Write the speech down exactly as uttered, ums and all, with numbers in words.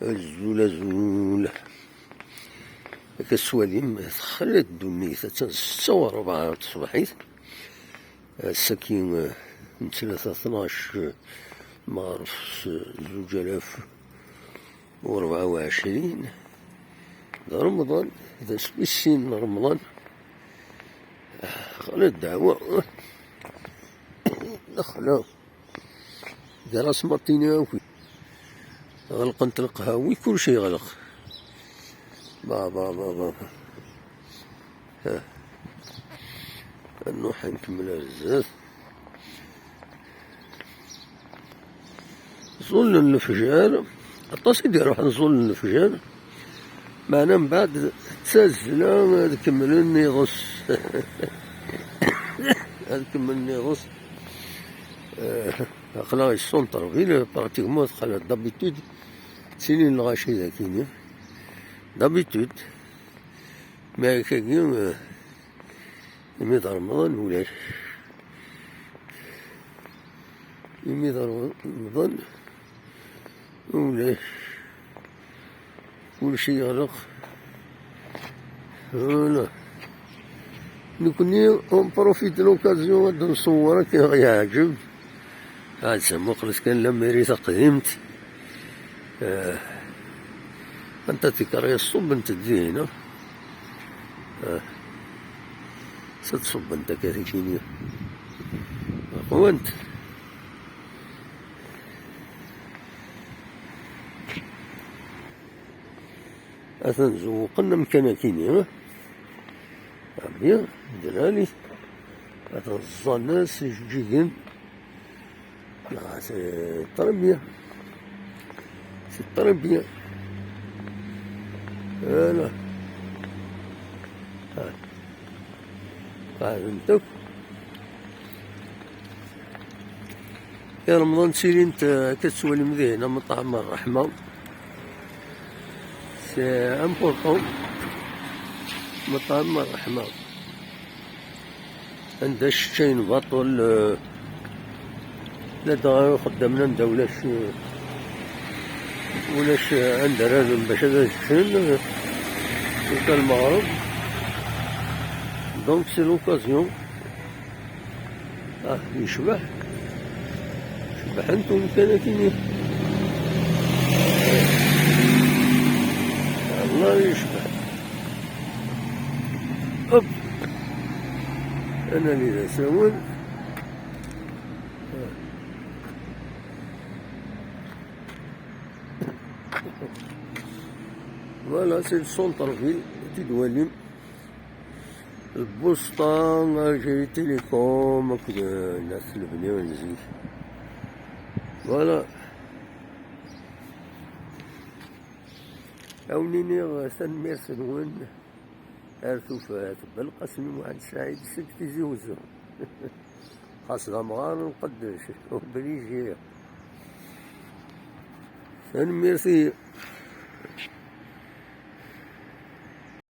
Azul, azul. Akka s-twalim, texla ddunit, attan ssetta u rebɛa n tṣebḥit. Ass-agi, eh, n ttlata tnac, eh, Meɣres, eh, zuǧ alaf u rebɛa u ɛecrin. D Remḍan, d ass wis sin n Remḍan. Xla ddeɛwa. Lexla. Gar-as maṭini akk. Ɣelqent leqhawi, kullec yeɣleq. Ba, ba, ba, ba, ba. Ha. Ad nruḥ ad nkemmel ar zdat. Ẓẓullen lefjer, aṭas i d-iruḥen ẓẓullen lefjer. Meɛna mbeɛd d tazzla ad kemmlen iḍes. Ad kemmlen iḍes. Eh, aql-aɣ i centre-ville, pratiquement, aql-aɣ d'habitude, ttilin lɣaci dagi. D'habitude. Ma akkagi, eh, imi d Remḍan ulac. Imi d Remḍan ulac. Kullec yeɣleq. Voilà. Nekkni, on profite l'occasion ad nṣewwer akken ɣ-yeɛǧeb. Ɛad muqlet kan la mairie taqdimt. Eh, anta tikerri ṣubbent-d dihin, ah? Eh, sa d-ṣubbent akka tikini. Qwant. Atan zewwqen amkan akini, ah? Bien, d lɛali. Atan ẓẓan-as ijeǧǧigen. Ah, c'est très bien. C'est très bien. Voilà. Ah. Qeɛdent akk. I Remḍan ttilint, eh, akka tettwalim dihin, Meṭɛem Ṛṛeḥma. C'est important. Meṭɛem Ṛṛeḥma. Anda cceččayen baṭel, eh, ladɣa ixeddamen anda ulac, eh, ulac, eh, anda ara rren bac ad ččen, eh, ukan lmeɣreb. Donc c'est l'occasion. Ah, yecbeḥ. Cebḥent wemkan akini. Allah yecbeḥ. Hop. Ad nali d asawen. Voilà, c'est le centre-ville, i t-id-walim. Lbusṭa, Algérie Télécom, akked, eh, At Lebni n zik. Voilà. Ad wen-iniɣ tanemmirt-nwen ar tufat. Belqasem Muḥend Saɛid seg Tizi Uzzu. Xas d amɣar nqeddec, obligé. Tanemmirt i